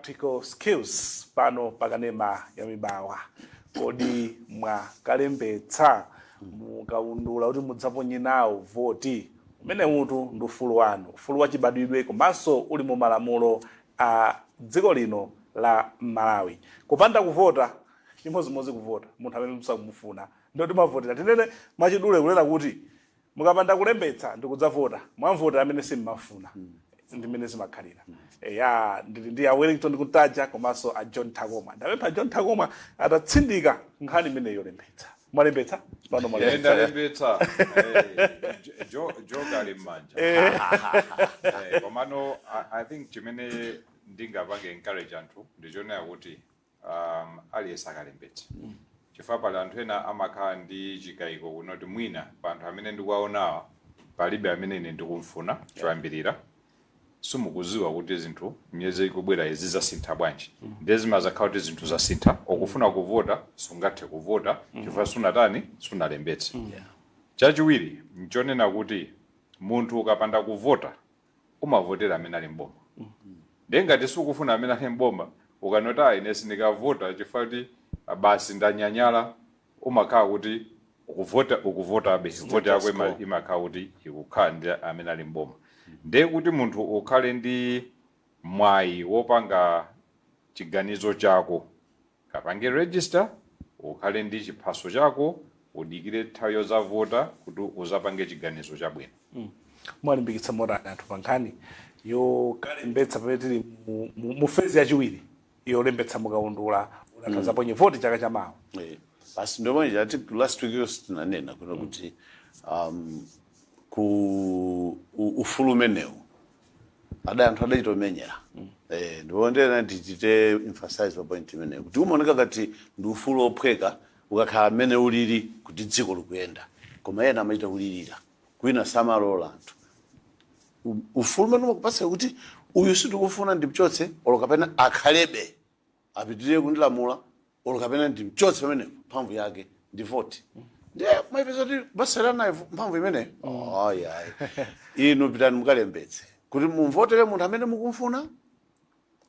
Practical Skills pano pakanema ya Mibawa. Kodi mwakalembetsa mukaundula kuti mudzaponye nawo voti? Umene mutu ndi ufulu wanu, ufulu wachibadwidwe komanso uli mu malamulo a dziko lino la Malawi. Kupanda kuvota, chimodzimodzi kuvota munthu amene musakumufuna. Ndoti mavotera, tinene mwachidule kunena kuti mukapanda kulembetsa ndikudzavota, mwamvotera amene simmafuna. Ndimene zimakhalira. Ya, ndili ndi a Wellington Kuntaja komanso a John Takoma. Ndapempha John Takoma atatsindika nkhani imene yolembetsa. Mwalembetsa pano? Mwalembetsa? Ndalembetsa. Joka ali mmanja. Komano I think chimene ndingapange encourage anthu ndichonena kuti aliyense akalembetsa, chifukwa pali anthu ena amakhala ndi chikayiko kunoti mwina pa anthu amene ndikuwaonawa palibe amene ine ndikumfuna. Choyambirira, simukuziwa kuti zinthu miyezi ikubwera izi zasintha bwanji. Ndiye zimazakhala kuti zinthu zasintha, ukufuna kuvota, sungathe kuvota chifukwa sunatani, sunalembetse. Chachiwiri nchonena kuti munthu ukapanda kuvota umavotera amene ali mboma. Ndiye ngati sukufuna amene ali mboma, ukanoti, "Ayi, ine sindikavota chifukwa kuti basi ndanyanyala," umakhala kuti ukuvota, ukuvotabe, voti yako imakhala kuti ikukhala ndi amene ali mboma. Ndiye kuti munthu ukhale ndi mwayi wopanga chiganizo chako, kapange register, ukhale ndi chiphaso chako, udikire nthawi yozavota kuti uzapange chiganizo chabwino. Mwalimbikitsa motani anthu pa nkhani yokalembetsa pamene tili mu phase yachiwiri yolembetsa mukaundula anthu azaponye voti chaka chamawa? Basi, ndomwe ati last week yonse tinanena kuna kuti ku ufulu umenewu ada anthu adachitomenyera. Ndipo ndena ndichite emphasize pa point imeneyo kuti umaoneka ngati ndi ufulu ophweka ukakhala mmene ulili kuti dziko likuyenda, koma ena amachita kulirira kwina, samalola anthu. Ufulu umene umakupatsa kuti uyu sindikufuna, ndimchotse, olo kapena akhalebe apitirire kundilamula, olo kapena ndimchotse pamenepo, mphamvu yake ndi voti. Ndiye kumaipeza kuti kubasera nayo mphamvu imeneyo, ayi ayi, inu pitani mukalembetse kuti mumvotere munthu amene mukumfuna,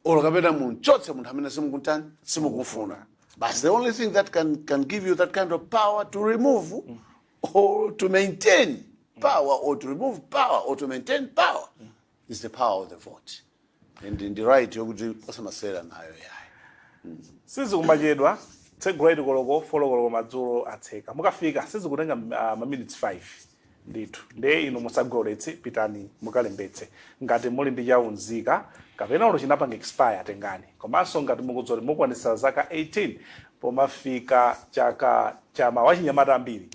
olo kapena mumchotse munthu amene simukuntani, simukumfuna. But the only thing that can give you that kind of power to remove or to maintain power, or to remove power or to maintain power, is the power of the vote, and ndi right yokuti osamasewera nayo yayi. Sizikumachedwa, tsegula 8 koloko, 4 koloko madzulo atseka. Mukafika sizikutenga ma minutes 5 ndithu. Ndiye inu musagoletse, pitani mukalembetse. Ngati muli ndi chaunzika kapena ulo chinapanga expire, tengani. Komanso ngati mukudziwa kuti mukwanitsa zaka 18 pomafika chaka chama, wachinyamata ambiri,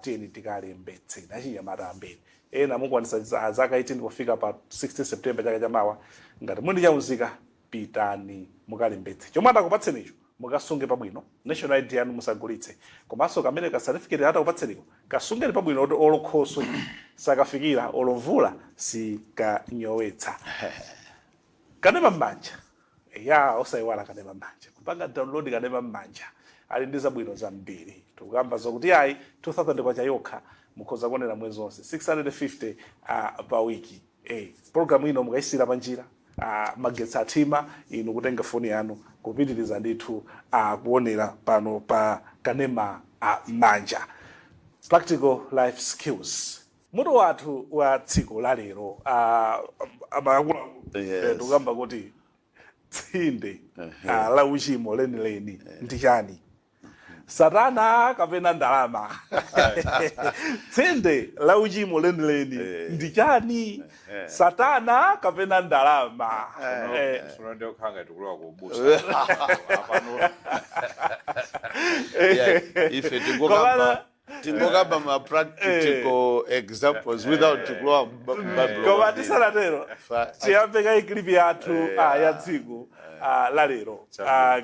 tiyeni tikalembetse. Achinyamata ambiri ena mukwanitsa zaka 18 pofika pa 16 September chaka chamawa. Ngati muli ndi chaunzika, pitani mukalembetse. Chomwe atakupatsenicho mukasunge pabwino. National ID yanu musagulitse, komanso kamene ka certificate atakupatseniko kasungeni pabwino kuti olo khoswe sakafikira, olo mvula sikanyowetsa. Kanema m'manja ya, osayiwala kanema m'manja, kupanga download kanema m'manja ali ndi zabwino zambiri. Tikukamba zokuti ayi, 2000 kwacha yokha mukhoza kuonera mwezi wonse, 650 pa wiki. Program ino mukayisira panjira, magetsi athima, inu kutenga foni yanu kupitiriza ndithu kuonera pano pa kanema manja. Practical Life Skills, mutu wathu wa tsiku la lero. Amakulu, tikukamba kuti tsinde la uchimo lenileni ndi chani, satana kapena ndalama? Tsinde la uchimo lenileni ndi chani, satana kapena ndalama? Sono ndio khanga tikulowa kubusa apano. Yeah, ife tingokamba ma practical examples without kulowa Bible. Koma tisanatero, tiyambe kayi clip yathu ya tsiku la lero,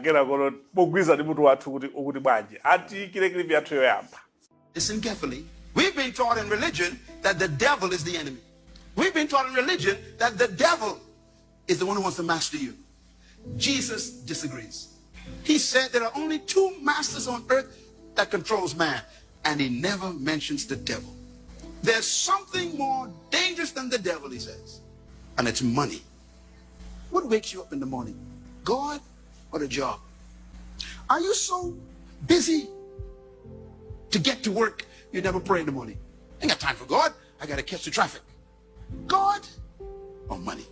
kena kono pogwiza ndi mutu wathu kuti ukuti bwanji. Atiyikire clip yathu yoyamba. Listen carefully. We've been taught in religion that the devil is the enemy. We've been taught in religion that the devil is the one who wants to master you. Jesus disagrees. He said there are only two masters on earth that controls man, and he never mentions the devil. There's something more dangerous than the devil, he says, and it's money. What wakes you up in the morning? God or the job? Are you so busy to get to work you never pray in the morning? Ain't got time for God. I got to catch the traffic. God or money?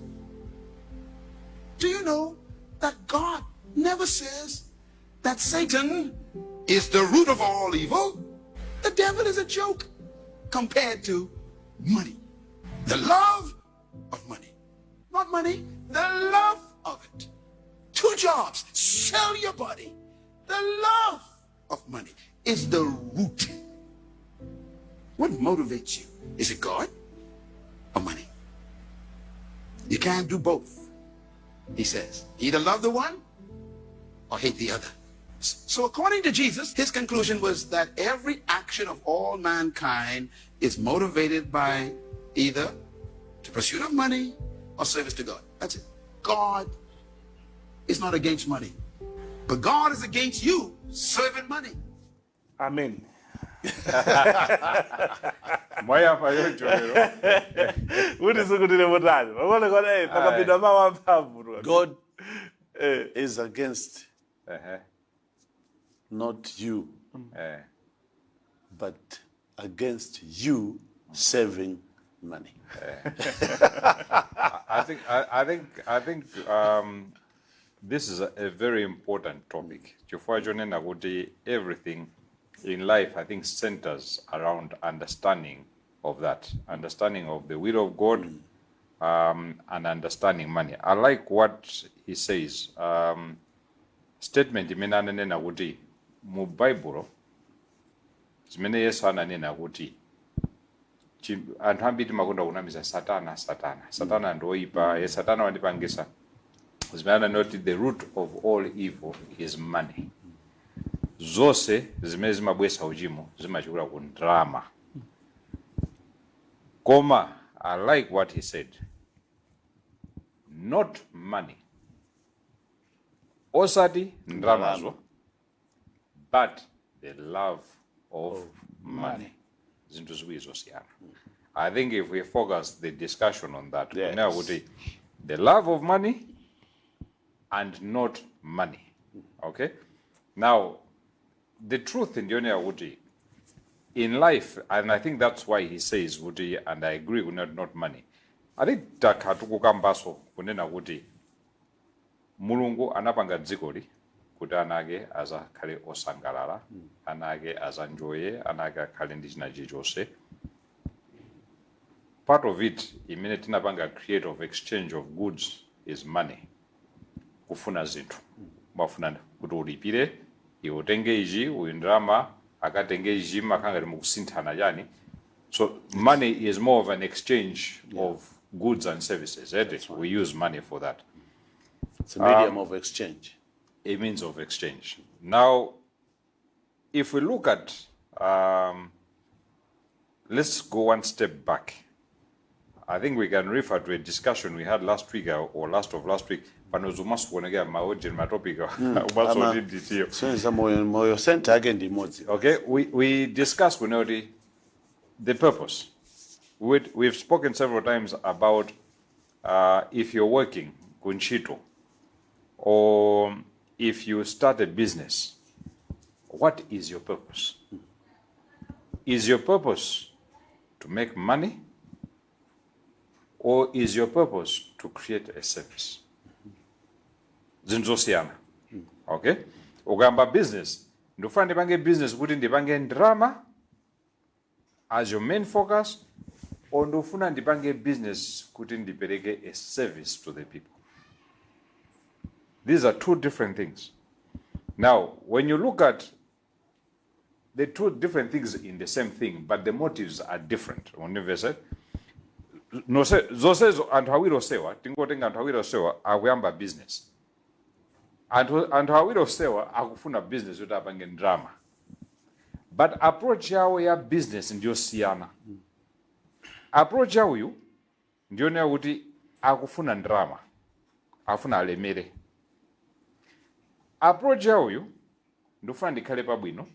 Do you know that God never says that Satan is the root of all evil? The devil is a joke compared to money. The love of money. Not money, the love of it. Two jobs, sell your body. The love of money is the root. What motivates you? Is it God or money? You can't do both, he says. Either love the one or hate the other. So according to Jesus, his conclusion was that every action of all mankind is motivated by either the pursuit of money or service to God. That's it. God is not against money, but God is against you serving money. Amen. Mwayamba yonjo lero. Kuti sikutile motani pakone kone pakapita mawu amphamvu. God is against not you, but against you serving money. I think this is a very important topic. Chifukwa chonena kuti everything in life, I think, centers around understanding of that, understanding of the will of God, and understanding money. I like what he says. Statement imene ananena kuti mu Bible, zimene Yesu ananena kuti anthu ambiri timakonda kunamiza Satana, Satana, Satana ndi oyipa, ye Satana wandipangisa. Zimene ananena kuti the root of all evil is money. Zonse zimene zimabwesa uchimo zimachokera ku ndalama. Koma I like what he said: not money, osati ndalamazo, but the love of money. Zinthu ziwiri zosiyana. I think if we focus the discussion on that, kunena kuti the love of money and not money. Okay, now the truth ndiyonena kuti in life, and I think that's why he says kuti, and I agree, kuti not money. I think takha tikukambaso kunena kuti Mulungu anapanga dzikoli kuti ana ake azakhale osangalala, ana ake azanjoye, ana ake akhale ndi china chilichonse. Part of it imene tinapanga create of exchange of goods is money. Kufuna zinthu, mafuna kuti ulipire, iwe utenge ichi, uyu ndalama akatenge ichi, makhala ngati mukusinthana chani. So money is more of an exchange of goods and services, eh? We use money for that. It's a medium of exchange. A means of exchange. Now, if we look at, let's go one step back. I think we can refer to a discussion we had last week or last of last week. Pano zomasokonekera maojeni ma topic umasotinditiyo. Soneza Moyo, Moyo Center yake ndi imodzi. Okay, we discussed kunoti the purpose. We've spoken several times about if you're working kuntchito or if you start a business, what is your purpose? Is your purpose to make money or is your purpose to create a service? Zinthu zosiyana. Okay, ukayamba business, ndikufuna ndipange business kuti ndipange ndalama as your main focus, or ndikufuna ndipange business kuti ndipereke a service to the people? These are two different things. Now, when you look at the two different things in the same thing, but the motives are different, undimvese nonse zonsezo. Anthu awiri osewa, tingotenga anthu awiri osewa akuyamba business, anthu awiri osewa akufuna business yoti apange ndalama, but approach yawo ya business ndiyosiyana. Approach yawuyu ndiyonena kuti akufuna ndalama, akufuna alemere. Approach yawuyu, ndikufuna ndikhale pabwino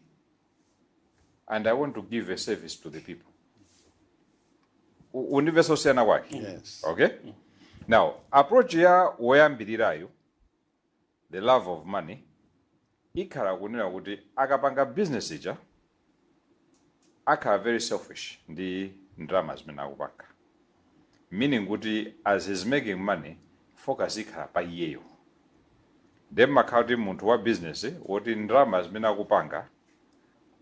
and I want to give a service to the people. Undimvesa kusiyana kwake? Yes. Okay, now approach ya woyambirirayo The love of money ikhala kunena kuti akapanga business ija, akhala very selfish ndi ndalama zimene akupanga, meaning kuti as he's making money, focus ikhala pa iyeyo. Then makhala kuti munthu wa business woti ndalama zimene akupanga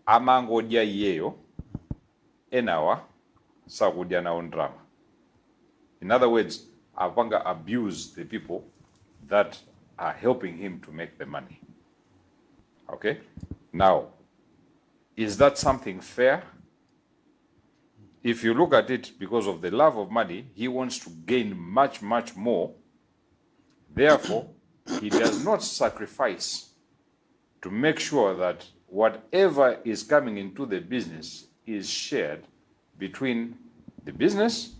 amangodya iyeyo, enawa sakudya nawo ndalama. In other words, apanga abuse the people that are helping him to make the money. Okay, now, is that something fair? If you look at it, because of the love of money, he wants to gain much, much more. Therefore, he does not sacrifice to make sure that whatever is coming into the business is shared between the business,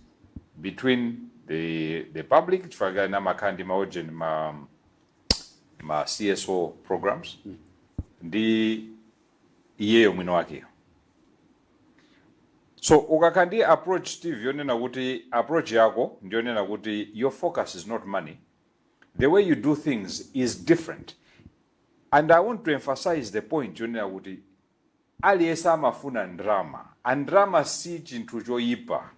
between the public, chifukwa amakhala ndi maojeni, ma CSO programs, ndi iyeyo mwini wakeyo. So ukakhala ndi approach, Steve, yonena kuti approach yako ndiyonena kuti your focus is not money, the way you do things is different. And I want to emphasize the point yonena kuti aliyense amafuna ndrama, and ndrama si chinthu choyipa.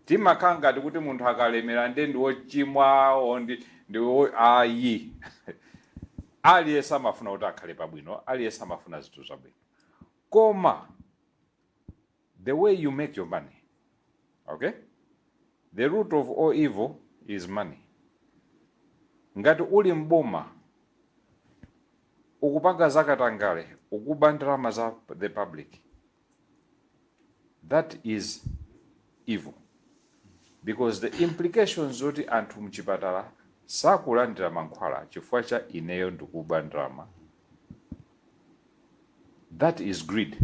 Timakhala ngati kuti munthu akalemera nde ndi wochimwa o ndi ayi. Aliyense amafuna kuti akhale pabwino, aliyense amafuna zinthu zabwino, koma the way you make your money, okay, the root of all evil is money. Ngati uli mboma, ukupanga zakatangale, ukuba ndalama za the public, that is evil, because the implications zoti anthu mchipatala sakulandira mankhwala chifukwa cha ineyo ndikuba ndalama, that is greed.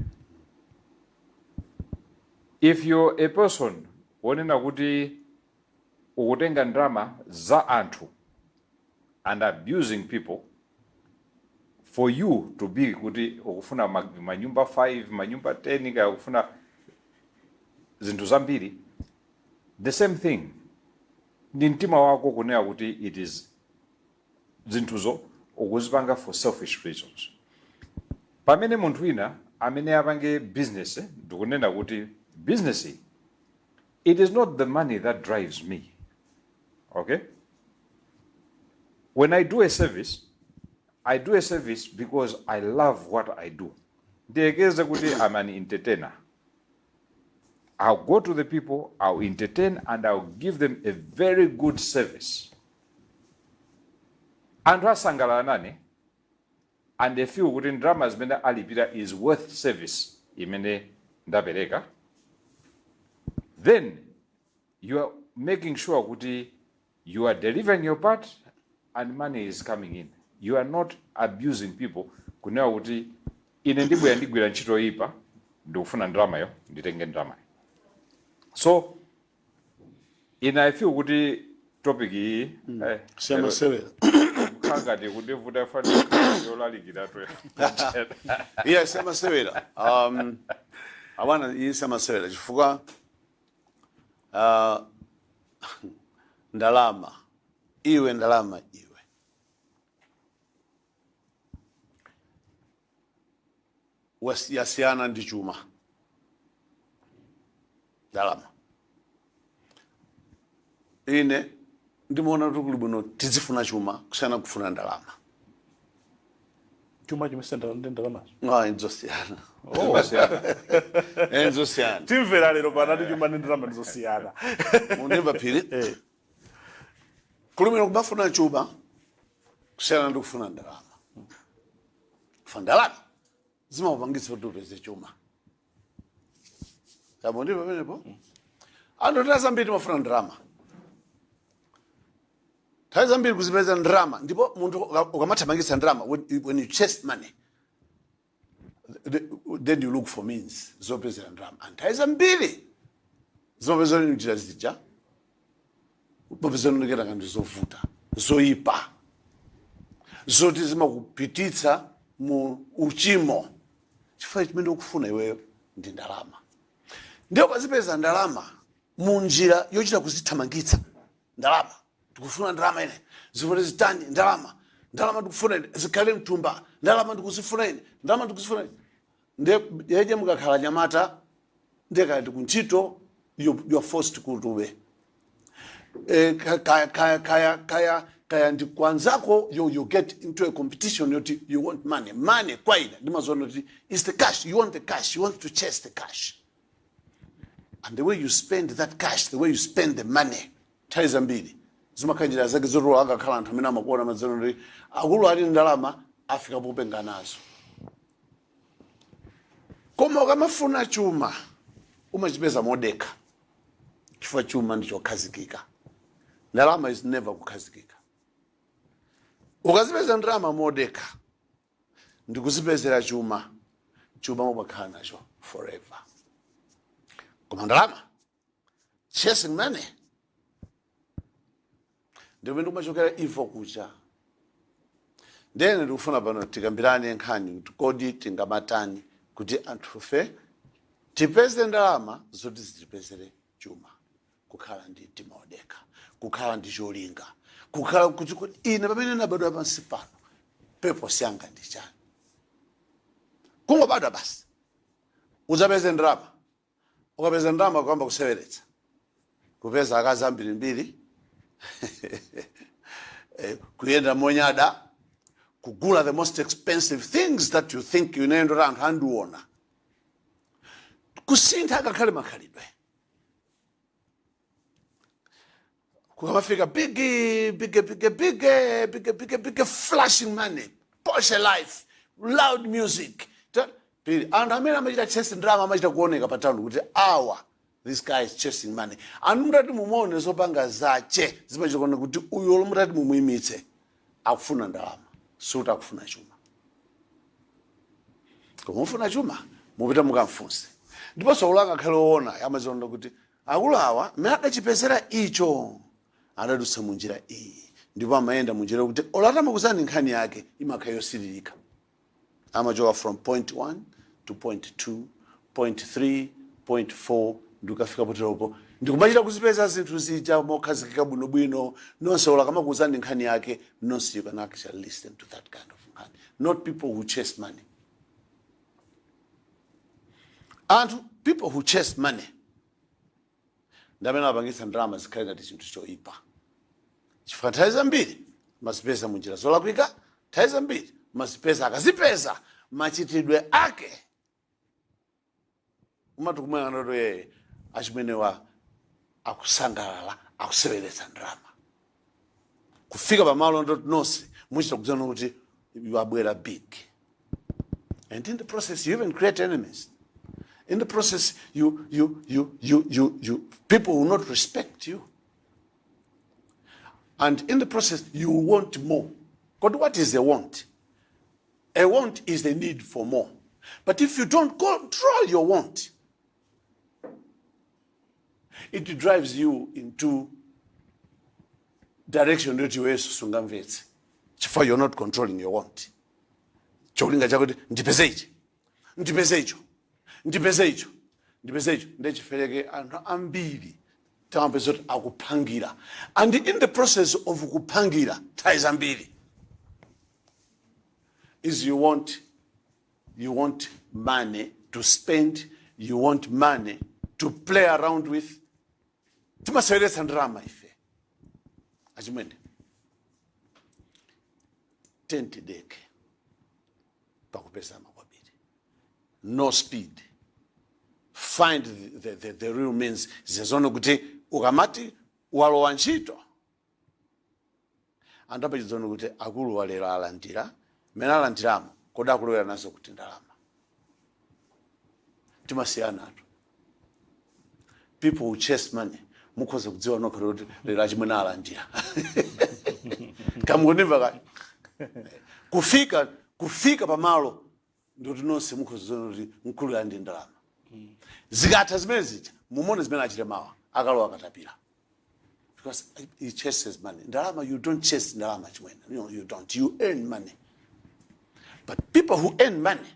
If you're a person wonena kuti ukutenga ndalama za anthu and abusing people for you to be kuti ukufuna manyumba 5, manyumba 10, kaya ukufuna zinthu zambiri, the same thing, ndi mtima wako kunena kuti it is zinthuzo ukuzipanga for selfish reasons. Pamene munthu wina amene apange business, ndikunena kuti business iyi, it is not the money that drives me. Okay, when I do a service, I do a service because I love what I do. Ndiyekeze kuti I'm an entertainer. I'll go to the people, I'll entertain and I'll give them a very good service. Anthu asangalala nane and they feel kuti ndalama zimene alipira is worth service imene ndapereka. Then you are making sure kuti you are delivering your part and money is coming in. You are not abusing people kunena kuti ine ndibwera, ndigwira ntchito yoyipa, ndikufuna ndalamayo, nditenge ndalamayo. So ine I feel kuti topic iyi Siyamasewera. Kukhala ngati kundivuta fani yolalikira tu. Iya, siyamasewera. Abwana, iyi siyamasewera chifukwa ndalama iwe, ndalama iwe, yasiyana ndi chuma. Ndalama, ine ndimaona kuti kuli bwino tizifuna chuma kusiyana kufuna ndalama. Chuma chimene ndi ndalamazo? Ah, nzosiyana. Eh, nzosiyana. Timvera lero panati chuma ndi ndalama ndizosiyana. Mundimva, Phiri? Kuli bwino kumafuna chuma kusiyana ndi kufuna ndalama. Kufa ndalama zimakupangitsa kuti upeze chuma. Kamo ndi pamenepo, anthu nthawi zambiri timafuna ndalama, nthawi zambiri kuzipeza ndalama. Ndipo munthu ukamathamangitsa ndalama, when you chase money, then you look for means zopezera ndalama. And nthawi zambiri zimapezera njira zija popeza nonekera ngati zovuta, zoyipa, zoti zimakupititsa mu uchimo, chifukwa chimene ukufuna iweyo ndi ndalama. Ndiyo ukazipeza ndalama mu njira yochita kuzithamangitsa ndalama, tikufuna ndalama, ine zivute zitani, ndalama. Ndalama ndikufuna ine, zikhale mthumba. Ndalama ndikuzifuna ine, ndalama ndikuzifuna ine. Ndiye yeje mukakhala nyamata, ndiye kaya ndi kuntchito, you are forced kuti ube. Kaya ndi kwanzako, you get into a competition yoti you want money. Money kwa ine ndimazoona kuti is the cash. You want the cash, you want to chase the cash, and the way you spend that cash, the way you spend the money, nthawi zambiri zimakhala njira zake zotola. Akakhala anthu amene amakuona madziona kuti akulu ali ndalama, afika popenga nazo. Koma ukamafuna chuma, umachipeza modekha, chifukwa chuma ndichokhazikika. Ndalama is never kukhazikika. Ukazipeza ndalama modekha ndikuzipezera chuma, chuma umakhala nacho forever. Koma ndalama, chasing money, ndimene kumachokera evil kucha. Ndene ndikufuna pano tikambirane nkhani kuti kodi tingamatani kuti anthufe tipeze ndalama zoti zitipezere chuma, kukhala ndi mtima wodekha, kukhala ndi cholinga, kukhala kuti ine pamene ndabadwa pansi pano, purpose yanga ndi chani? Kungobadwa basi udzapeze ndalama, ukapeza ndalama kuyamba kuseweretsa, kupeza akazi ambirimbiri, kuyenda monyada, kugula the most expensive things that you think inendo anthu andiona, kusintha akakhale makhalidwe, kukamafika big, big, big, big, big, big, big, flashing money, Porsche life, loud music. Pili anthu amene amachita chase ndalama amachita kuoneka pa town kuti awa, this guy is chasing money. Anthu mutati mumuone, zopanga zache zimachita kuoneka kuti uyu, mutati mumuyimitse, akufuna ndalama, suti akufuna chuma. Koma mufuna chuma, mupita mukamfunse. Ndiponso ulanga akhale woona, amaziona kuti akulu awa mmene adachipezera icho adadutsa munjira iyi, ndipo amayenda munjira kuti olatama nkhani yake imakhala yosiririka. Amachoka from point 1 to point 2, point 3, point 4, ndikukafika poteropo, ndikumachita kuzipeza zinthu zija mokhazikika bwinobwino. Nonse ola kamakuuzani nkhani yake, nonse you can actually listen to that kind of nkhani, not people who chase money. Anthu, people who chase money, ndi amene amapangitsa ndalama zikhale ngati chinthu choyipa, chifukwa nthawi zambiri mazipeza munjira zolakwika. Nthawi zambiri mazipeza, akazipeza, machitidwe ake umati kumuyang'ana kuti yeye achimenewa akusangalala, akuseweretsa ndalama, kufika pamalo ndoti nonse muchita kudziona kuti wabwera big. And in the process you even create enemies. In the process you people will not respect you, and in the process you want more. But what is a want? A want is the need for more. But if you don't control your want, it drives you into direction yoti iwenso sungamvetse, chifukwa you're not controlling your want. Cholinga chakuti ndipeze ichi, ndipeze icho, ndipeze icho, ndipeze icho. Ndechifereke anthu ambiri tamapeza kuti akuphangira, and in the process of kuphangira, nthawi zambiri is you want money to spend, you want money to play around with. Timaseweretsa ndalama ife achimwene. Tentideke pakupeza makwabiri, no speed. Find the real means. Zizone kuti ukamati walowa ntchito, anthu apachidzone kuti akulu walero alandira, mmene alandiramo, kodi akulowera nazo kuti ndalama? Timasiyanatu. People who chase money, mukhoza kudziwa nokha kuti lero achimwene alandira. Kamukundimva kani? Kufika pamalo ndikuti nonse mukhoza kudziona kuti mkulu ali ndi ndalama. Zikatha zimene zija, mumone zimene achite mawa, akalowa akatapira, because he chases money. Ndalama, you don't chase ndalama chimwene. No, you don't. You earn money. But people who earn money,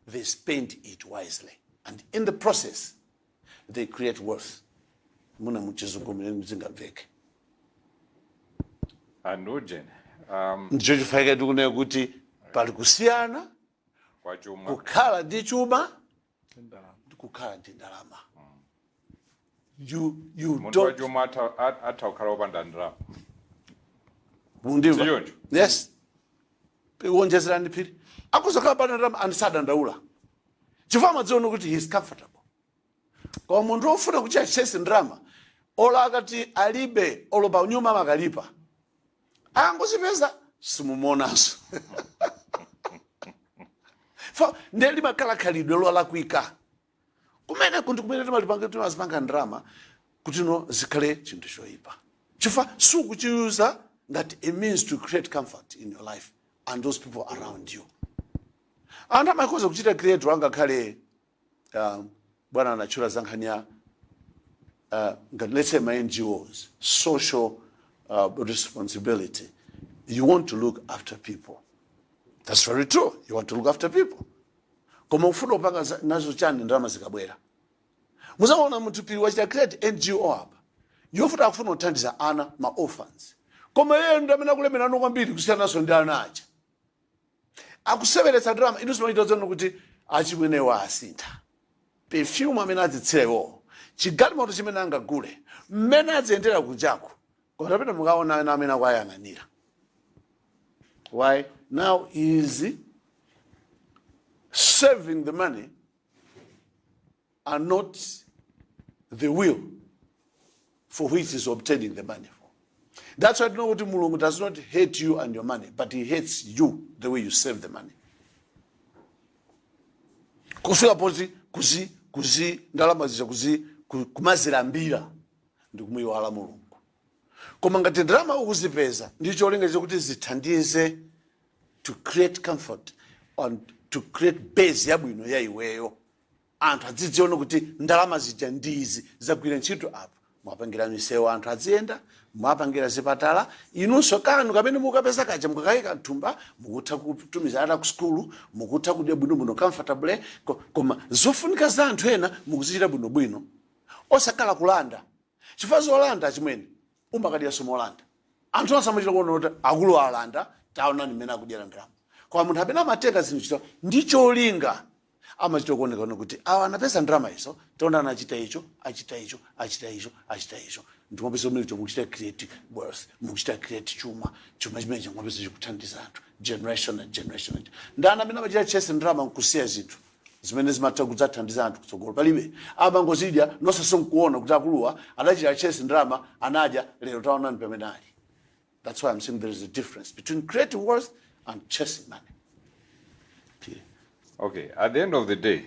they spend it wisely, and in the process they create wealth. Muna muchizungu mene mzingamveke. Andujeni. Ndicho chifukwa tikunena kuti pali kusiyana kwa chuma. Kukhala ndi chuma Ndalama. Ndi kukhala ndi ndalama. You Munthu wa don't chuma atha kukhala wopanda ndalama. Mundimva? Sichoncho? Yes, wonjezerani phiri. Akuzokhala pa ndalama andisadandaula chifukwa amadziona kuti he is comfortable. Koma munthu wofuna kuchita chase ndalama, olo akati alibe, olo pa nyumba amakalipa, angozipeza simumuonanso. Fa ndiye limakhala khalidwe lolakwika kumene kundi kumene timalipanga, timazipanga ndalama kuti no zikhale chinthu choyipa, chifukwa sukuchiyuza ngati a means to create comfort in your life and those people around you. Anthu amakhoza kuchita create, angakhale bwana anachula za nkhani ya ngati, let's say, ma NGOs, social responsibility. You want to look after people, that's very true, you want to look after people. Koma ufuna upanga nazo chani ndalama zikabwera? Muzaona munthu pili wachita create NGO apa yofuta akufuna kuthandiza ana, ma orphans, koma iye ndi amene akulemerano kwambiri kusiyanaso ndi ana aja. Akuseweretsa ndalama. Inu simachita zoona kuti achimwenewa asintha perfume amene adzitsira iwowo, chigalimoto chimene angagule, mmene adziyendera kunjaku. Koma tapita mukaona ena amene akuyang'anira. Why? Now is saving the money and not the will for which is obtaining the money for. That's why know kuti Mulungu does not hate you and your money, but he hates you the way you save the money. Kufika poti kuzi ndalama zija kuzi kumazilambira ndi kumuyiwala Mulungu. Koma ngati ndalama ukuzipeza ndi cholinga chokuti zithandize to create comfort and to create base yabwino ya iweyo, anthu adzidziona kuti ndalama zija ndizi zagwira ntchito apa, mwapangira misewu anthu adziyenda, mwapangira zipatala, inunso kanu kamene mukapeza kaja mukakayika mthumba, mukutha kutumiza ana ku sukulu, mukutha kudya bwinobwino comfortably, koma zofunika za anthu ena mukuzichita bwinobwino, osakhala kulanda. Chifukwa zolanda chimwene umakadyanso molanda, anthu onse amachita kuona kuti akulu alanda, taonani mmene akudyera ndalama. Koma munthu amene amatenga zinthu chita ndi cholinga amachita kuonekana kuti awa anapeza ndalama izo, taona anachita icho, achita icho, achita icho, achita icho. Ndimapeza umene mukuchita create wealth, mukuchita create chuma, chuma chimene chimapeza chikuthandiza anthu generation and generation and ndani amene amachita chase ndalama nkusiya zinthu zimene zimatha kudzathandiza anthu kutsogolo? Palibe. Amangozidya nonsenso nkuona kuti akuluwa adachita chase ndalama, anadya, lero taonani pamene ali. That's why I'm saying there is a difference between creating wealth and chasing money. Period. Okay, at the end of the day,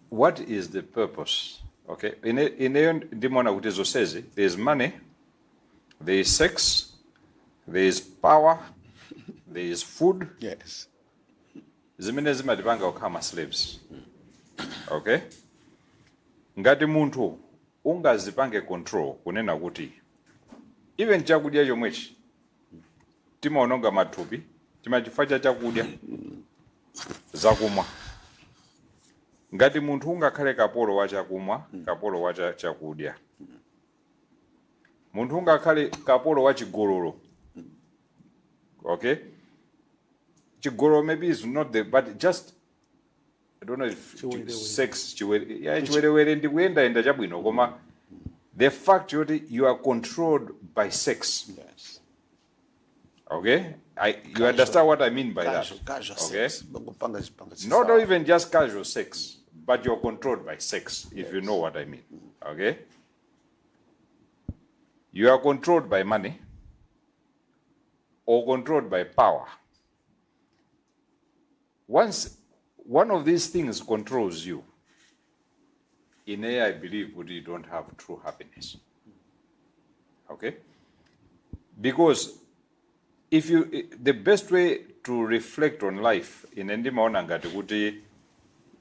what is the purpose? Okay, ineyo ndimaona kuti zonsezi, there is money, there is sex, there is power, there is food, zimene zimatipanga kukhala ma slaves. Okay, ngati munthu ungazipange control, kunena kuti even chakudya chomwechi timaononga mathupi timachifukwa cha chakudya, zakumwa. Ngati munthu ungakhale kapolo wa chakumwa, kapolo wa chakudya, munthu ungakhale kapolo wa chigololo. Okay, chigololo maybe is not the, but just, I don't know if Chiwerewere. Sex, yeah, chiwerewere ndi kuyendayenda chabwino, koma the fact yoti you are controlled by sex. Okay, you understand what I mean by Casual, that? Casual Okay. sex. Bangopanga zipanga Not zisawa. even just casual sex, but you're controlled by sex, if you know what I mean. Okay, you are controlled by money or controlled by power. Once one of these things controls you, in a I believe would you don't have true happiness. Okay, because if you the best way to reflect on life, ine ndimaona ngati kuti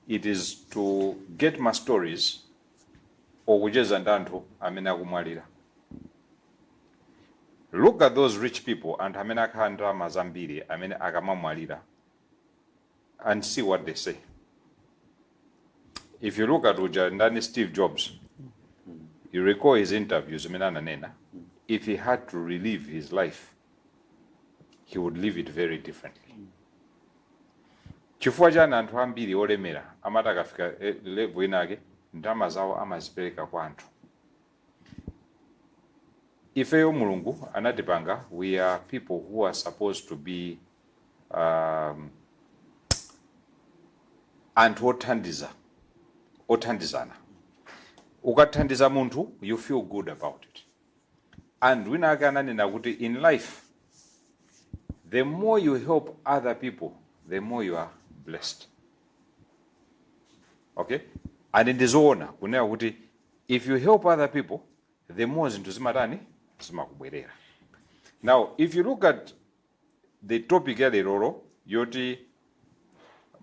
it is to get my stories okucheza ndi anthu amene akumwalira. Look at those rich people, anthu amene akhala ndalama zambiri, amene akamamwalira, and see what they say. If you look at uja ndani, Steve Jobs, you recall his interviews zimene ananena, if he had to relive his life. He would live it very differently. Chifukwa chani anthu ambiri olemera amati akafika level inake, ndalama zawo amazipereka kwa anthu? Ifeyo Mulungu anatipanga, we are people who are supposed to be anthu othandiza, othandizana. Ukathandiza munthu, you feel good about it. And wina ake ananena kuti in life, the more you help other people, the more you are blessed, okay? And ndizoona kunena kuti if you help other people, the more zinthu zimatani? Zimakubwerera. Now, if you look at the topic ya lerolo yoti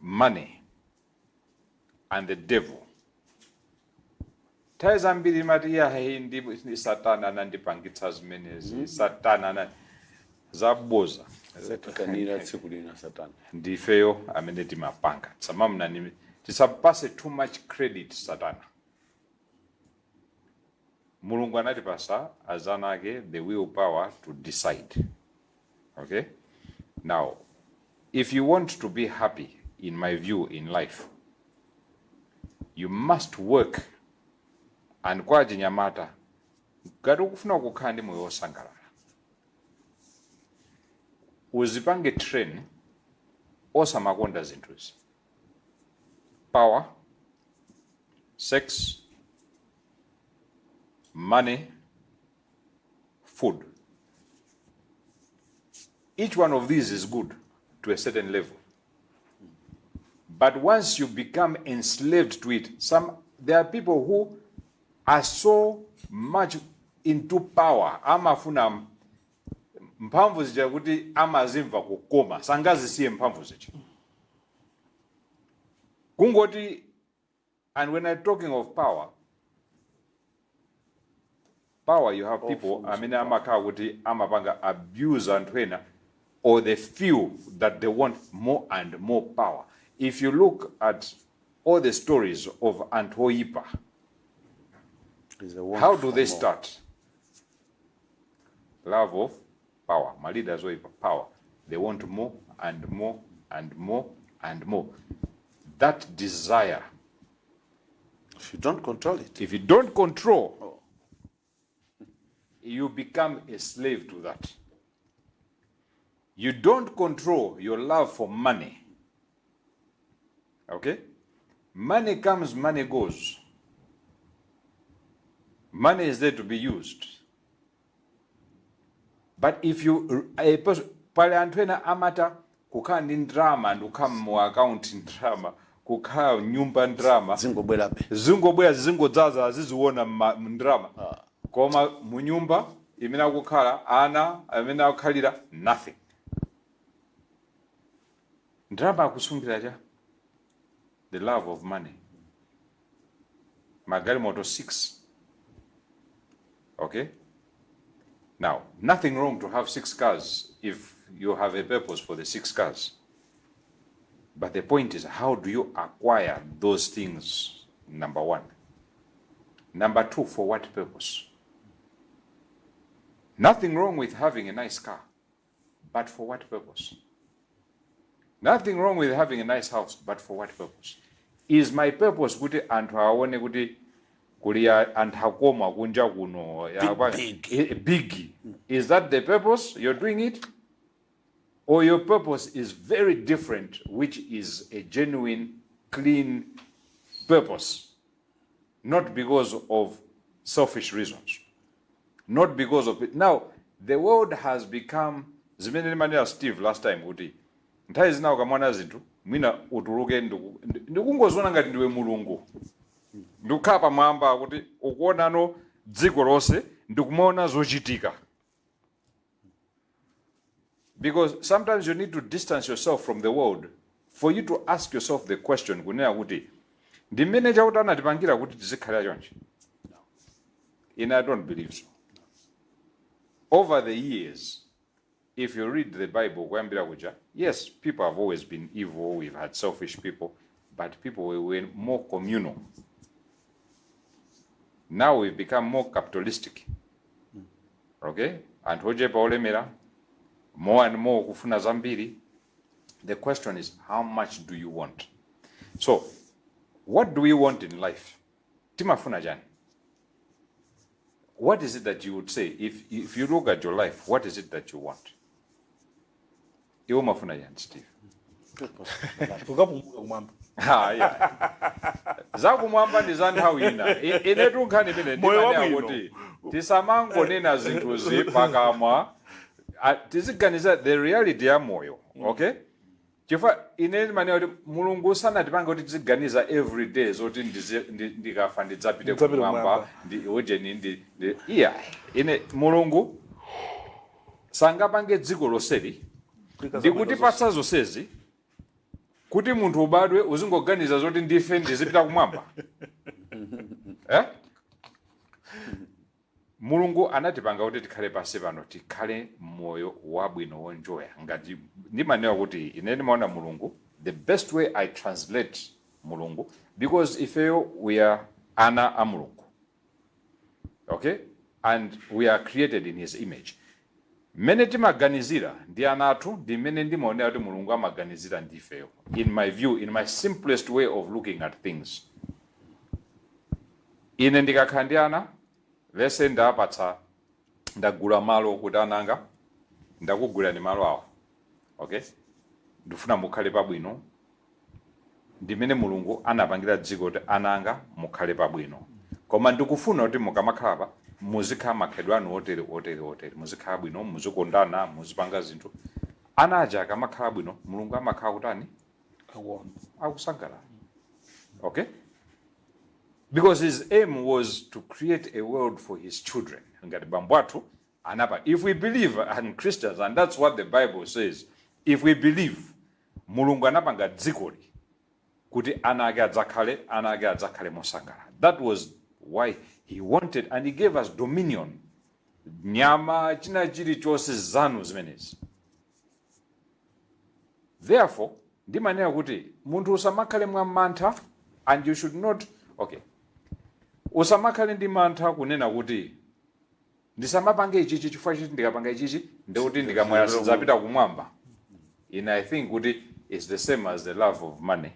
money and the devil, nthawi zambiri imati, "Yayi, ndi Satana anandipangitsa zimenezi, Satana ana." Zaboza. Tikanira tsiku lina Satana. Ndifeyo amene timapanga. Tisamamnani, tisapase too much credit Satana. Mulungu anatipasa azana ake the will power to decide, okay? Now, if you want to be happy, in my view, in life you must work. And kwa achinyamata, ngati ukufuna kukhala ndi moyo wosangalala, uzipange train osamakonda zinthuzi: power, sex, money, food. Each one of these is good to a certain level, but once you become enslaved to it, some there are people who are so much into power, amafuna mphamvu zija kuti amazimva kukoma, sangazisiye mphamvu zija kungoti. And when I'm talking of power, power, you have people amene amakhala kuti amapanga abuse anthu ena, or they feel that they want more and more power. If you look at all the stories of anthu oyipa, Is a want how do for they more. start? Love of power. Ma leaders oyipa, power. They want more and more and more and more. That desire, If you don't control it, if you don't control, you become a slave to that. You don't control your love for money, okay? Money comes, money goes. Money is there to be used. But if you a person, pali anthu ena amata kukhala ndi ndalama, ndikukhala mu account ndalama, kukhala nyumba ndalama zingobwerabe. Zingobwera, zingodzaza, aziziona ndalama, koma mu nyumba imene akukhala, ana amene akukhalira, nothing. Ndalama akusungira cha the love of money. Magalimoto 6, okay? Now, nothing wrong to have six cars if you have a purpose for the six cars, but the point is, how do you acquire those things? Number one. Number two, for what purpose? Nothing wrong with having a nice car, but for what purpose? Nothing wrong with having a nice house, but for what purpose? Is my purpose kuti anthu aone kuti kuli anthu akoma kunja kuno? Big. Big. Is that the purpose you're doing it, or your purpose is very different, which is a genuine, clean purpose, not because of selfish reasons, not because of it? Now the world has become, zimene ndimanena Steve last time, kuti nthawi zina ukamwana zinthu mwina utuluke ndikungoziona ngati ndiwe Mulungu, ndikukhala pamwamba kuti ukuonano dziko lonse, ndikumaona zochitika, because sometimes you need to distance yourself from the world for you to ask yourself the question kunena kuti ndi mmene Chakuti anatipangira kuti tizikhalira chonchi? In I don't believe so. Over the years, if you read the Bible kuyambira kuja, yes, people have always been evil, we've had selfish people, but people were more communal. Now we've become more capitalistic, okay? Anthu ochepa olemera. More and more kufuna zambiri. The question is, how much do you want? So what do we want in life? Timafuna chani? What is it that you would say, if you look at your life, what is it that you want? Iwe umafuna chani, Steve? Kukapumuka kumwamba. Ha, yeah. Zakumwamba ndi za nthawi ina. Inetu nkhani imene Moyo ndimanena wabwino. kuti tisamangonena zinthuzi pakamwa. Tiziganiza the reality ya moyo, okay? Chifukwa ine ndimanena kuti Mulungu sanatipange kuti tiziganiza every day zoti ndikafa ndidzapite Ndidzapite kumwamba, kumwamba. Ndi ujeni ndi iya. Ine Mulungu sangapange dziko lonseli ndikutipatsa zonsezi kuti munthu ubadwe uzingoganiza zoti ndife, ndizipita kumwamba, eh? Mulungu anatipanga kuti tikhale pansi pano, tikhale moyo wabwino, wonjoya. Ngati ndimanena kuti ine ndimaona Mulungu, the best way I translate Mulungu, because ifeyo we are ana a Mulungu, okay, and we are created in His image. Mmene timaganizira ndi ana athu ndi mmene ndimaonera kuti Mulungu amaganizira ndifeyo, in my view, in my simplest way of looking at things. Ine ndikakhala ndi ana, lese ndapatsa, ndagula malo kuti ananga, ndakugulirani malo awa, okay, ndifuna mukhale pabwino. Ndimene Mulungu anapangira dziko kuti ananga mukhale pabwino, koma ndikufuna kuti mukamakhala pa muzikhala makhalidwe anu otere, otere, otere, muzikhala bwino, muzikondana, muzipanga zinthu. Ana aja akamakhala bwino, Mulungu amakhala kutani? Akuona. Akusangalala, okay, because his aim was to create a world for his children. Ngati bambo athu anapa, if we believe and Christians, and that's what the Bible says, if we believe Mulungu anapanga dzikoli kuti ana ake adzakhale, ana ake adzakhale mosangalala. That was why he wanted, and he gave us dominion, nyama, china chilichonse, zanu zimenezi. Therefore ndimanena kuti munthu usamakhale mwa mantha, and you should not, okay, usamakhale ndi mantha kunena kuti ndisamapange ichichi chifukwa chiti ndikapanga ichichi ndikuti ndikamwera sidzapita kumwamba. In I think kuti it's the same as the love of money,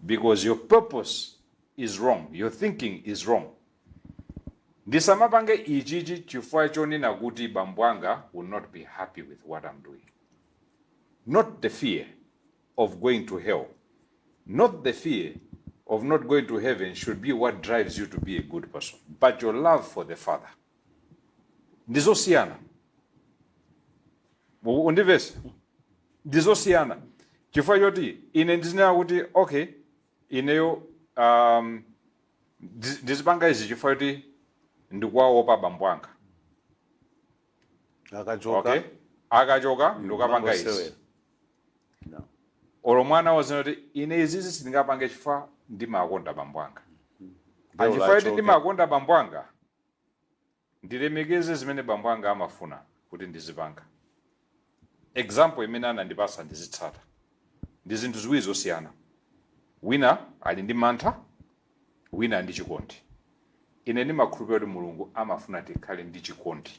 because your purpose is wrong, your thinking is wrong. Ndisamapange ichichi chifukwa chonena kuti bambo anga will not be happy with what I'm doing. Not the fear of going to hell, not the fear of not going to heaven should be what drives you to be a good person, but your love for the Father. Ndizosiyana. Undivese? Ndizosiyana chifukwa choti ine ndizinena kuti, okay, ineyo ndizipanga izi chifukwa choti ndikuwaopa bambo anga. Akachoka. Okay, akachoka ndikukapanga izi. Mangosewera. No. Olo mwana wazina kuti ine izizi sindingapange chifukwa ndimakonda bambo anga. Ndewu Achifukwa choti lachoke. ndimakonda bambo anga, ndilemekeze zimene bambo anga amafuna kuti ndizipanga, example imene anandipasa ndizitsata. Ndi zinthu ziwiri zosiyana. Wina ali ndi mantha, wina ndi chikondi. Ine ndimakhulupirira kuti Mulungu amafuna tikhale ndi chikondi.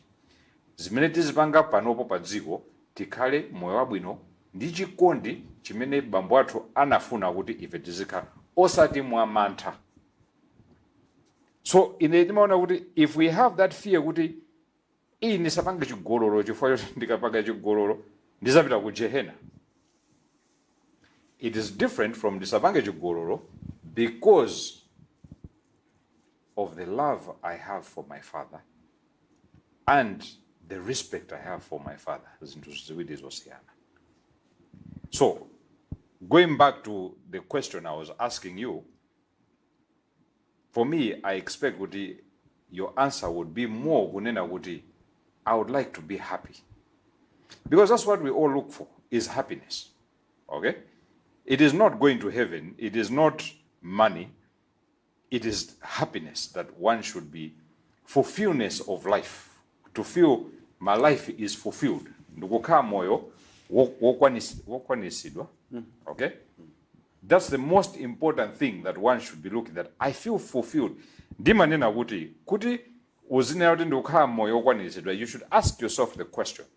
Zimene tizipanga panopo pa dziko, tikhale moyo wabwino ndi chikondi chimene bambo athu anafuna kuti ife tizikhala, osati mwa mantha. So ine ndimaona kuti if we have that fear kuti iyi ndisapange chigololo chifukwa choti ndikapanga chigololo ndizapita ku jehena, it is different from ndisapange chigololo because of the love I have for my father and the respect I have for my father. Zinthu ziwiri zosiyana. So going back to the question I was asking you, for me, I expect kuti your answer would be more kunena kuti I would like to be happy, because that's what we all look for, is happiness, okay? It is not going to heaven, it is not money, it is happiness that one should be, fulfillness of life, to feel my life is fulfilled, ndikukhala moyo wokwanisidwa, okay? That's the most important thing that one should be looking at. I feel fulfilled. Ndimanena kuti uzinena kuti ndikukhala moyo wokwaniritsidwa, you should ask yourself the question.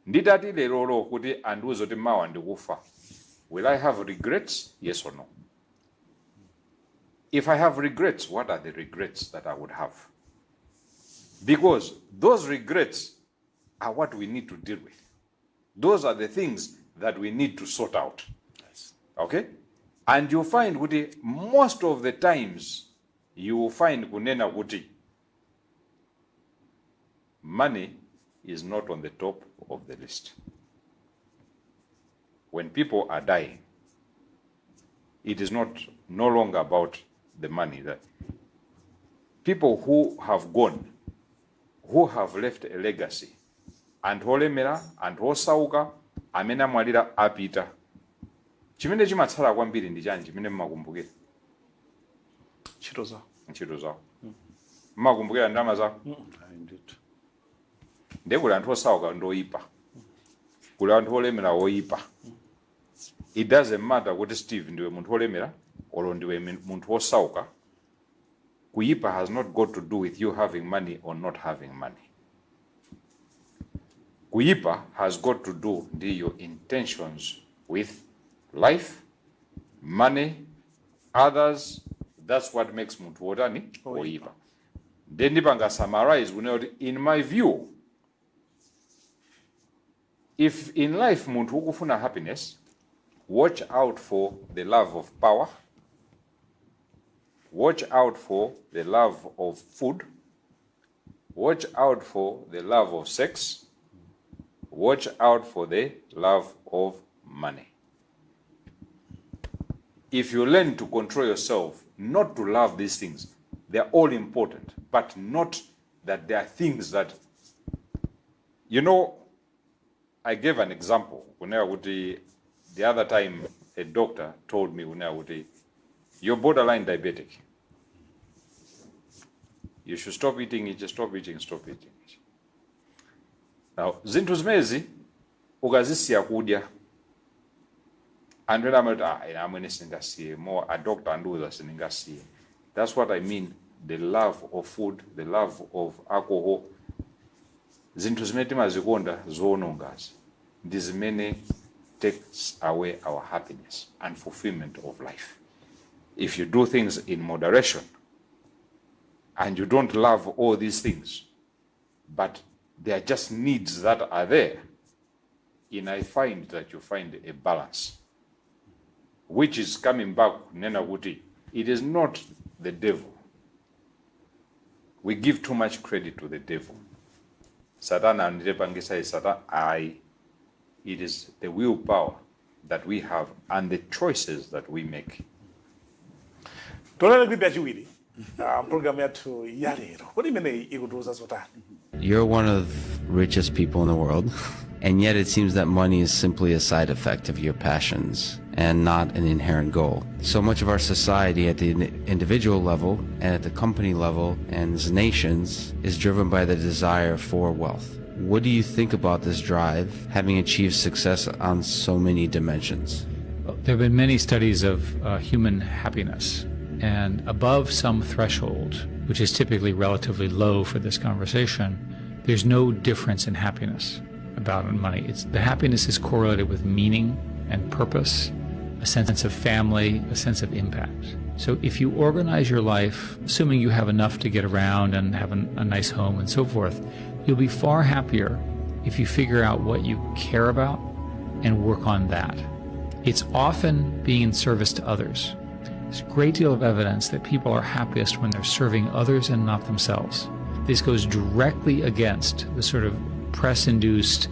Nditati lerolo kuti andiuze kuti mawa ndikufa, will I have regrets? Yes or no? If I have regrets, what are the regrets that I would have? Because those regrets are what we need to deal with. Those are the things that we need to sort out. Okay? And you find kuti most of the times you will find kunena kuti money is not on the top of the list. When people are dying, it is not no longer about the money. That people who have gone, who have left a legacy, anthu olemera, anthu osauka, amene amwalira apita, chimene chimatsala kwambiri ndi chanji chimene mmakumbukira? Ntchito zawo. Ntchito zawo. Mmakumbukira ndalama zawo? Ayi ndithu. Ndiye kuli anthu osauka ndoyipa, kuli anthu olemera oyipa. It doesn't matter kuti Steve ndiwe munthu olemera olo ndiwe munthu osauka. Kuyipa has not got to do with you having money or not having money. Kuyipa has got to do ndi your intentions with life, money, others. That's what makes munthu wotani? Oyipa. Then ndipanga summarize kunena kuti in my view, if in life munthu ukufuna happiness, watch out for the love of power, watch out for the love of food, watch out for the love of sex, watch out for the love of money. If you learn to control yourself, not to love these things, they're all important, but not that they are things that, I gave an example. Kunena kuti the other time a doctor told me, kunena kuti you're borderline diabetic. You should stop eating it, stop eating, stop eating it. Now, zinthu zimezi ukazisiya kudya, anthu ena amati, "Ah, ine amwene sindingasiye mo, a doctor andiuza sindingasiye." That's what I mean, the love of food, the love of alcohol, zinthu zimene timazikonda zoonongazi ndi zimene takes away our happiness and fulfillment of life. If you do things in moderation and you don't love all these things, but they are just needs that are there, in I find that you find a balance, which is coming back kunena kuti it is not the devil. We give too much credit to the devil. Satana anditipangisa, Satan ayi. It is the willpower that we have and the choices that we make. Tionere clip yachiwiri program yathu ya lero. Kodi imeneyi ikutiuza zotani? You're one of the richest people in the world, and yet it seems that money is simply a side effect of your passions and not an inherent goal. So much of our society at the individual level and at the company level and as nations is driven by the desire for wealth. What do you think about this drive, having achieved success on so many dimensions? There have been many studies of human happiness, and above some threshold, which is typically relatively low for this conversation, there's no difference in happiness about money. The happiness is correlated with meaning and purpose, a sense of family, a sense of impact. So if you organize your life, assuming you have enough to get around and have a nice home and so forth, you'll be far happier if you figure out what you care about and work on that. It's often being in service to others. There's a great deal of evidence that people are happiest when they're serving others and not themselves. This goes directly against the sort of press-induced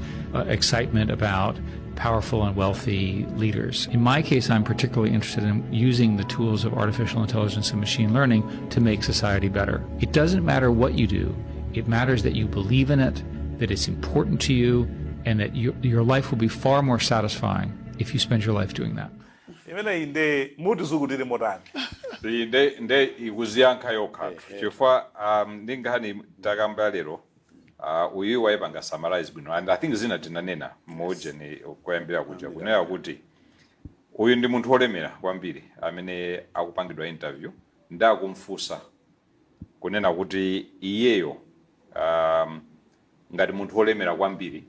excitement about powerful and wealthy leaders. In my case, I'm particularly interested in using the tools of artificial intelligence and machine learning to make society better. It doesn't matter what you do. It matters that you believe in it, that it's important to you, and that your life will be far more satisfying if you spend your life doing that. Imeneyi nde mutizukutire motani? Nde ikuziyankha yokha chifukwa ndi nkhani takamba lero. Uyu wayipanga summarize bwino, and I think zina tinanena mojeni kuyambira kuja kunena kuti uyu ndi munthu wolemera kwambiri amene akupangidwa interview, ndakumfunsa kunena kuti iyeyo ngati munthu wolemera kwambiri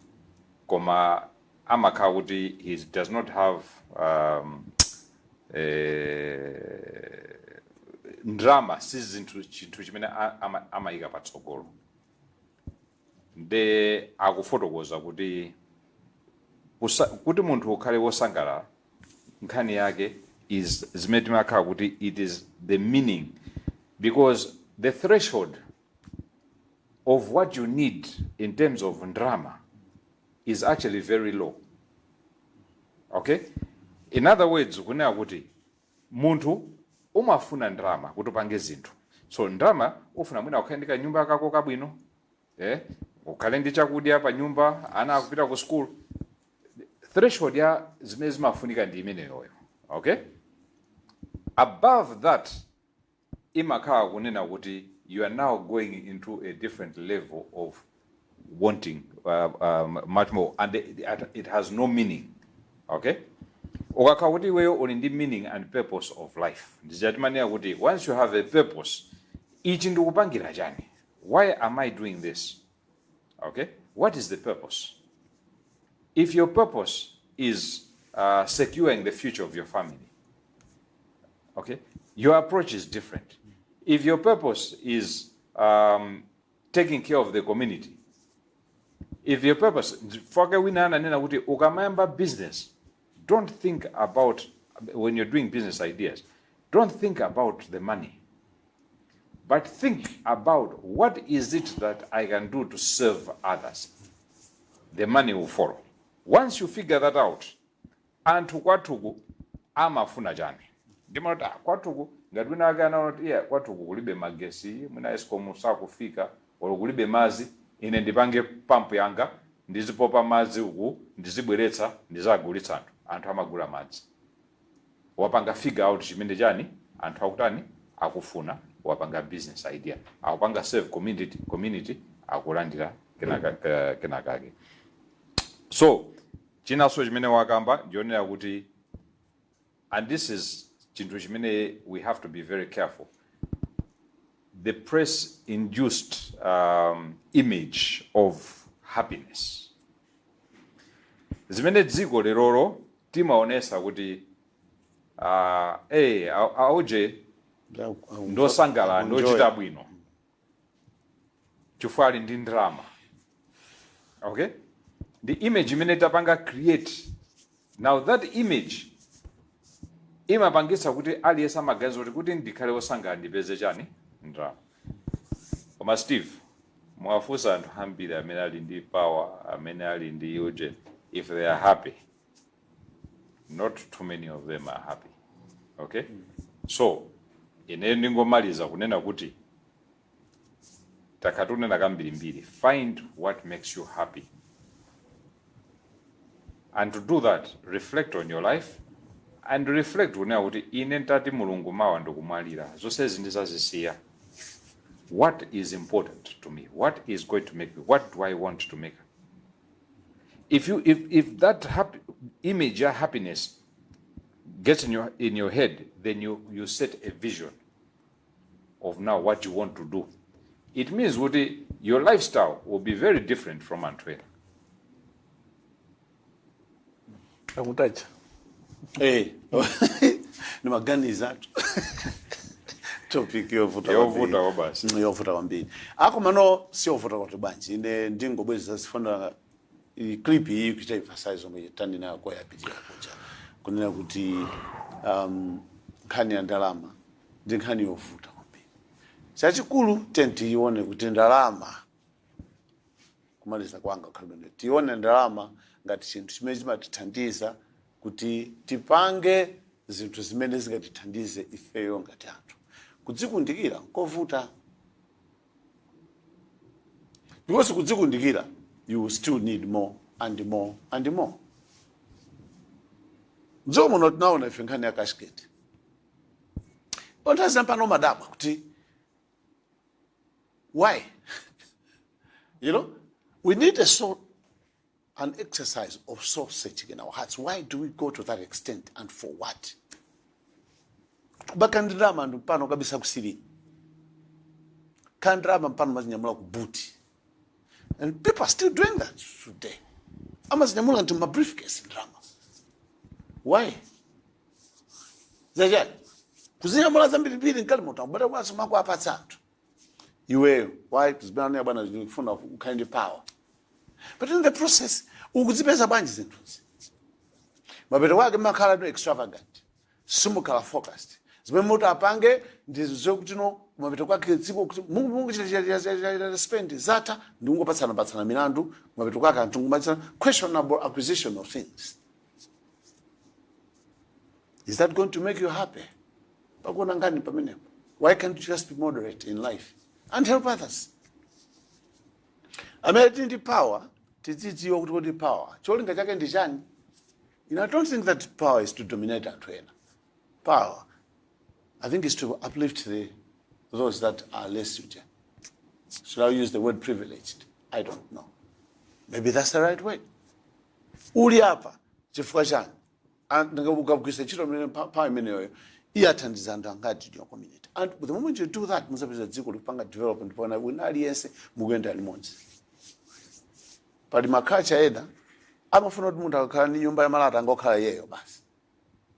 Koma amakhala kuti he does not have ndalama si zinthu, chinthu chimene amayika patsogolo. Nde akufotokoza kuti kuti munthu ukhale wosangalala, nkhani yake is zimene timakhala kuti it is the meaning, because the threshold of what you need in terms of ndalama is actually very low, okay? In other words, kunena kuti munthu umafuna ndalama kuti upange zinthu. So ndalama ufuna mwina ukhale ndi kanyumba kako kabwino, ukhale ndi chakudya pa nyumba, ana akupita ku school. Threshold ya zimene zimafunika ndi imeneyoyo, okay? Above that imakhala kunena kuti you are now going into a different level of wanting much more and it has no meaning, okay? Ukakhala kuti iweyo uli ndi meaning and purpose of life, ndichatimanena kuti once you have a purpose, ichi ndikupangira chani? Why am I doing this? Okay, what is the purpose? If your purpose is securing the future of your family, okay, your approach is different. If your purpose is taking care of the community, if your purpose fake, wina ananena kuti ukamayamba business, don't think about, when you're doing business ideas, don't think about the money, but think about what is it that I can do to serve others. The money will follow once you figure that out. Anthu kwathuku amafuna chani? Ndimati, ah, kwathuku ngati wina ake anaona kuti iya, kwathuku kulibe magesi, mwina ESCOM sakufika, olo kulibe madzi, ine ndipange pampu yanga, ndizipopa madzi uku, ndizibweretsa, ndizagulitsa anthu. Anthu amagula madzi. Wapanga figure out chimene chani anthu akutani, akufuna. Wapanga business idea, akupanga serve community, community akulandira kenakake. So chinanso chimene wakamba ndionera kuti, and this is chinthu chimene we have to be very careful, the press induced image of happiness, zimene dziko lerolo timaonesa kuti hey, auje ndosangalala, ndochita bwino chifukwa ali ndi ndalama, okay? The image imene tapanga create now, that image imapangitsa kuti aliyense amaganiza kuti ndikhale wosangalala ndipeze chani? Ndalama. Koma Steve, mwafunsa anthu ambiri amene ali ndi power, amene ali ndi uje, if they are happy, not too many of them are happy, okay? So ine ndingomaliza kunena kuti takhala tikunena kambirimbiri, find what makes you happy, and to do that, reflect on your life and reflect kunena kuti ine ntati Mulungu mawa ndikumwalira, zonsezi ndizazisiya, what is important to me? What is going to make me? What do I want to make? If you if, if that happy image ya happiness gets in your head, then you set a vision of now what you want to do. It means kuti your lifestyle will be very different from anthu ena. Akutacha. Eh, nimaganiza topic yovuta. Yovuta. Kwambiri. Kwabasi. Yovuta kwambiri. Akomano siyovuta kuti bwanji, ine ndingobweza zifuna i clip iyi kuita emphasize omwe tanena koyapitira kuja, kunena kuti nkhani ya ndalama ndi nkhani yovuta kwambiri. Chachikulu tione kuti ndalama, kumaliza kwanga khalibwino, tione ndalama ngati chinthu chimene chimatithandiza kuti tipange zinthu zimene zingatithandize ifeyo ngati anthu. Kudzikundikira nkovuta, because kudzikundikira, you will still need more and more and more. Mdziko muno tinaona ife nkhani ya Cashgate. Ponthazi pano madabwa kuti why? We need a soul, an exercise of soul searching in our hearts. Why do we go to that extent and for what? Kubaka ndalama anthu pano kabisa kusiri kha ndalama mpano mazinyamula ku boot, and people are still doing that today. Amazinyamula ngati ma briefcase ndalama. Why? Zachani? Kuzinyamula zambirimbiri mgalimoto, akubata kwaso mako apatsa anthu. Iweyo, why? Zimene bwana zikufuna ukhale ndi power. But in the process, ukuzipeza bwanji zinthuzi? Mapeto wake makhala no extravagant, simukhala focused. Zimene muti apange ndi zokuti no mapeto kwake dziko kuti Mungu chita spend zatha, ndi kungopatsana patsana milandu. Mapeto kwake anthu ngumatsana questionable acquisition of things. Is that going to make you happy? Pakuona ngani pamenepo? Why can't you just be moderate in life and help others? Amene tili ndi power, tidzidziwa kuti kodi power cholinga chake ndi chani? I don't think that power is to dominate anthu ena. Power, I think, is to uplift those that are less suited. Should I use the word "privileged"? I don't know. Maybe that's the right word. Uli apa chifukwa chani? Ukagwisa ntchito imene power imeneyoyo iyathandiza anthu angati in your community? And the moment you do that, muzapeza dziko likupanga development, pona wina aliyense mukuyenda limodzi. Pali ma culture ena amafuna kuti munthu akakhala ndi nyumba ya malata angokhala iyeyo basi.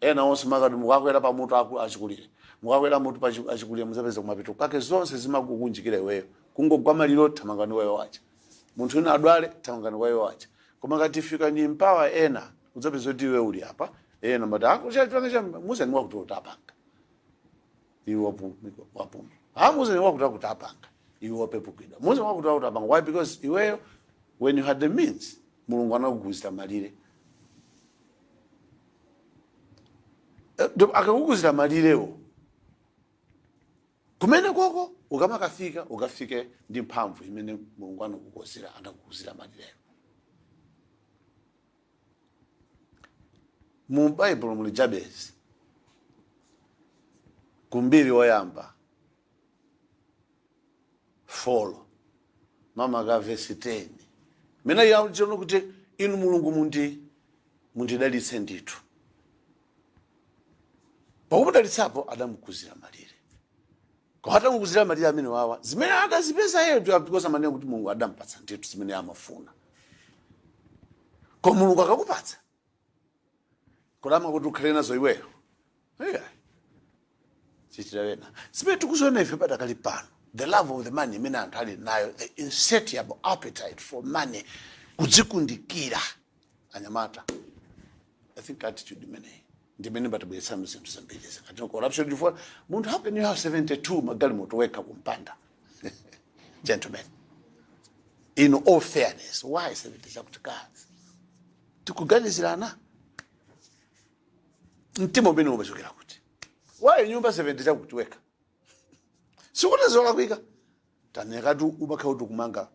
Ena onse makati mukakwera pamutu achikulire, mukakwera mutu achikulire, muzapeza kumapeto kake zonse zimakukunjikira iweyo. Kungogwa maliro, thamangani wayo wacha. Munthu wina adwale, thamangani wayo wacha. Koma ngati fika ni empower ena, udzapeza kuti iwe uli apa, ena mati akuchapanga cha muzani wakuti utapanga, iwe wapuma. Ha, muzani wakuti akuti apanga, iwe wapepukidwa. Muzani wakuti akuti apanga. Why? Because iweyo, when you had the means, Mulungu anakuguzira malire. Akakuguzira malirewo kumene koko ukamakafika, ukafike ndi mphamvu imene Mulungu anakukozera, anakuguzira malirewo. Mu Baibulo muli Jabezi, kumbiri woyamba 4, mama ka vesi 10, mene yachono kuti inu Mulungu mundidalitse ndithu. Pakumudalitsapo adamukuzira malire. Koma atamukuzira malire amene wawa, zimene adazipeza iyeyo, because amanena kuti Mulungu adampatsa ndithu zimene amafuna. Koma Mulungu akakupatsa, kodama kuti ukhale nazo iweyo? Yeah. Chichita wena zimene tikuziona ife padakali pano, the love of the money imene anthu ali nayo, the insatiable appetite for money, kudzikundikira anyamata, I think attitude imeneyi ndimene batibweretsamo zinthu zambiri zikati corruption. Chifukwa munthu, how can you have 72 magalimoto wekha kumpanda? Gentlemen, in all fairness, why 70 chakuti cars? Tikuganizirana, mtima umene umachokera kuti? Why nyumba 70 chakuti wekha? Sikuti zolakwika, tanekatu umakhala kuti ukumanga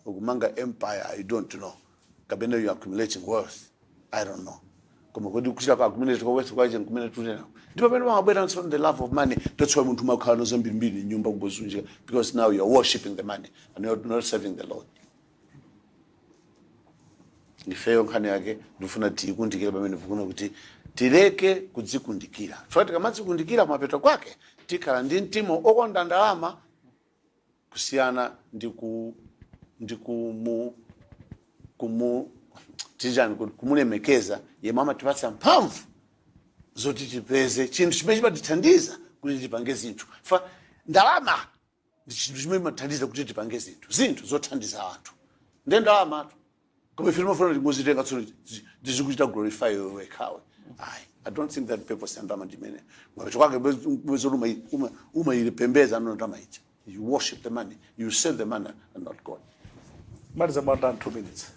ukumanga empire, I don't know, kapena you accumulating wealth, I don't know. Koma kodi kuchita kwa accumulate kwa wealth kwache kumene tunena, ndipo pamene pamabwera nso the love of money. That's why munthu umakhala nazo mbirimbiri nyumba kungozunjika, because now you are worshiping the money and you're not serving the Lord. Ifeyo nkhani yake ndifuna tiyikundikire pamene vikuna kuti tileke kudzikundikira, chifukwa tikamadzikundikira, kumapeto kwake tikhala ndi mtima okonda ndalama kusiyana ndi kumu tijani kumulemekeza yemwe amatipatsa mphamvu zoti tipeze chinthu chimene chimatithandiza kuti tipange zinthu. Fa ndalama ndi chinthu chimene chimatithandiza kuti tipange zinthu zothandiza anthu, ndiye ndalamatu. Koma ife timafuna tingozitenga tsono tizikuchita glorify iwe wekhawe. Ayi, I don't think that purpose ya ndalama ndimene. Mapeto kwake bezoti umayipembeza ano ndalama ija. You worship the money, you serve the money and not God. Maliza mwanda 2 minutes.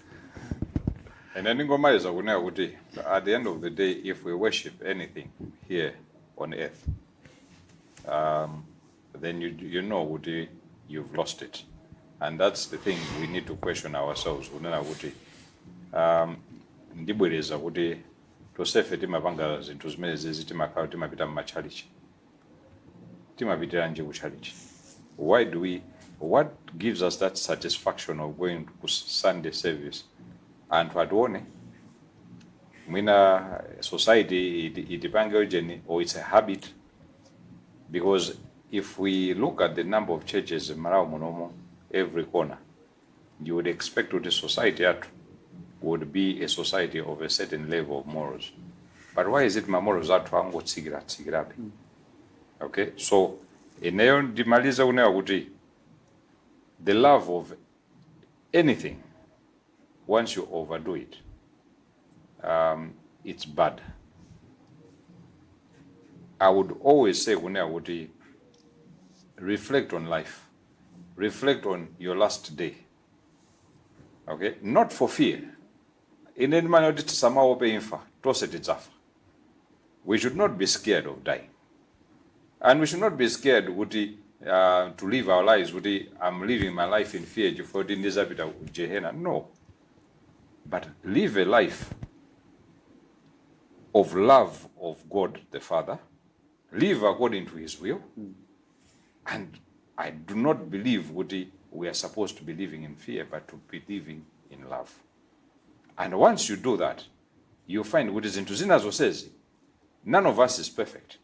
Ine ndingomaliza kunena kuti at the end of the day, if we worship anything here on earth, then you know kuti you've lost it. And that's the thing we need to question ourselves, kunena kuti ndibwereza kuti tonsefe timapanga zinthu zimene zizi, timakhala timapita mmatchalichi. Timapitiranji kutchalichi? Why do we What gives us that satisfaction of going to Sunday service? Anthu atione mwina, society itipange ujeni, or it's a habit? Because if we look at the number of churches in Malawi munomo, every corner, you would expect kuti society yathu Would be a society of a certain level of morals, but why is it ma morals athu angotsikira tsikirabe? Okay, so ineyo ndimalize kunena kuti the love of anything, once you overdo it, it's bad. I would always say kunena kuti reflect on life, reflect on your last day, okay? Not for fear. Ine ndimane kuti tisamaope imfa. Tonse tidzafa. We should not be scared of dying, and we should not be scared kuti to live our lives kuti I'm living my life in fear chifukwa kuti ndizapita ku jehena. No, but live a life of love of God the Father, live according to His will. And I do not believe kuti we are supposed to be living in fear, but to be living in love. And once you do that, you find kuti zinthu zina zonsezi, none of us is perfect,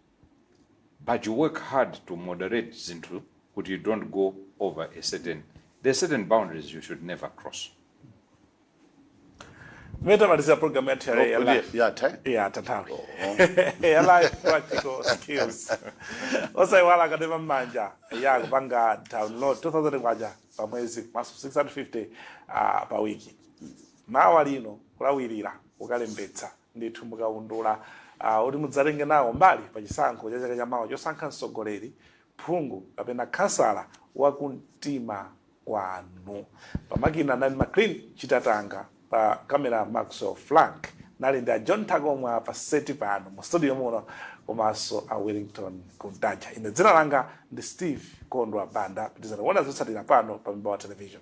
but you work hard to moderate zinthu kuti you don't go over a certain there are certain boundaries you should never cross. Mmene tamalizira program yathu ya live. Yatha? Ya, tanthawi ya Life Practical Skills. Osayiwala kanema mmanja ya kupanga download, 2000 kwacha pa mwezi komanso 650 pa wiki. Mawa lino kulawirira kukalembetsa ndithu mukaundula kuti mudzatenge nawo mbali pa chisankho cha chaka chamawa chosankha mtsogoleri, phungu kapena khansala wakumtima kwanu. Pamakina nali Maclean Chitatanga, pa kamera Maxwell Frank, nali ndi a John Takomwa pa seti pano mu studio muno, komanso a Wellington Kuntaja. Ine dzina langa ndi Steve Kondwa Banda. Pitizani kuona zotsatira pano pa Mibawa Television.